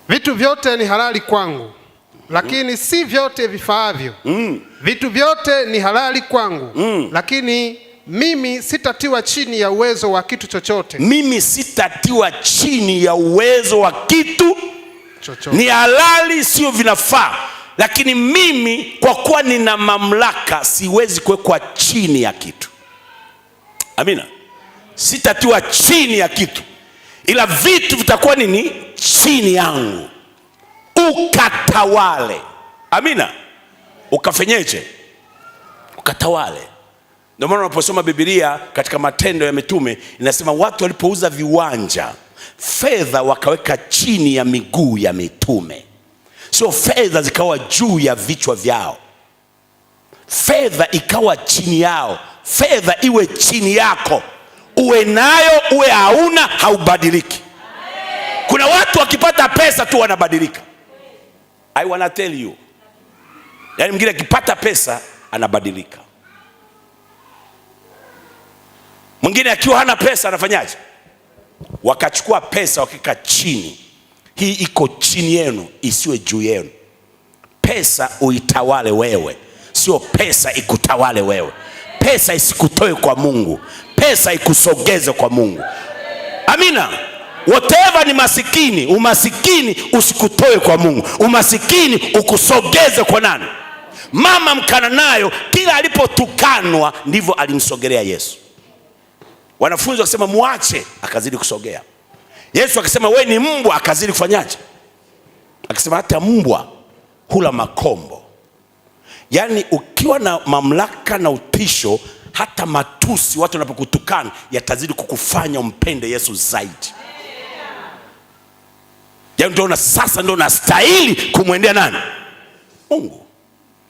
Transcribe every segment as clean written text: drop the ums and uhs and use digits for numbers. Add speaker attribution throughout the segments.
Speaker 1: Vitu vyote ni halali kwangu, lakini si vyote vifaavyo. Vitu vyote ni halali kwangu, lakini mimi sitatiwa chini ya uwezo wa kitu chochote.
Speaker 2: Mimi sitatiwa chini ya uwezo wa kitu
Speaker 1: chochote.
Speaker 2: Ni halali, sio vinafaa, lakini mimi kwa kuwa nina mamlaka siwezi kuwekwa chini ya kitu. Amina. Sitatiwa chini ya kitu, ila vitu vitakuwa nini? Chini yangu. Ukatawale. Amina. Ukafenyeje? Ukatawale. Ndio maana unaposoma Biblia katika Matendo ya Mitume inasema watu walipouza viwanja, fedha wakaweka chini ya miguu ya mitume. Sio fedha zikawa juu ya vichwa vyao. Fedha ikawa chini yao. Fedha iwe chini yako. Uwe nayo uwe hauna, haubadiliki. Kuna watu wakipata pesa tu wanabadilika. I wanna tell you. Yaani mwingine akipata pesa anabadilika. Mwingine akiwa hana pesa anafanyaje? Wakachukua pesa wakika chini. Hii iko chini yenu, isiwe juu yenu. Pesa uitawale wewe, sio pesa ikutawale wewe. Pesa isikutoe kwa Mungu, pesa ikusogeze kwa Mungu. Amina. Whatever ni masikini, umasikini usikutoe kwa Mungu, umasikini ukusogeze kwa nani? Mama Mkananayo kila alipotukanwa ndivyo alimsogelea Yesu. Wanafunzi wakasema muache, akazidi kusogea. Yesu akasema we ni mbwa, akazidi kufanyaje? Akasema hata mbwa hula makombo. Yaani ukiwa na mamlaka na utisho, hata matusi watu wanapokutukana yatazidi kukufanya umpende Yesu zaidi. Yaani ndio na sasa ndio unastahili kumwendea nani? Mungu.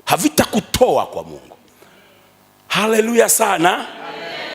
Speaker 2: Havitakutoa kwa Mungu. Haleluya sana.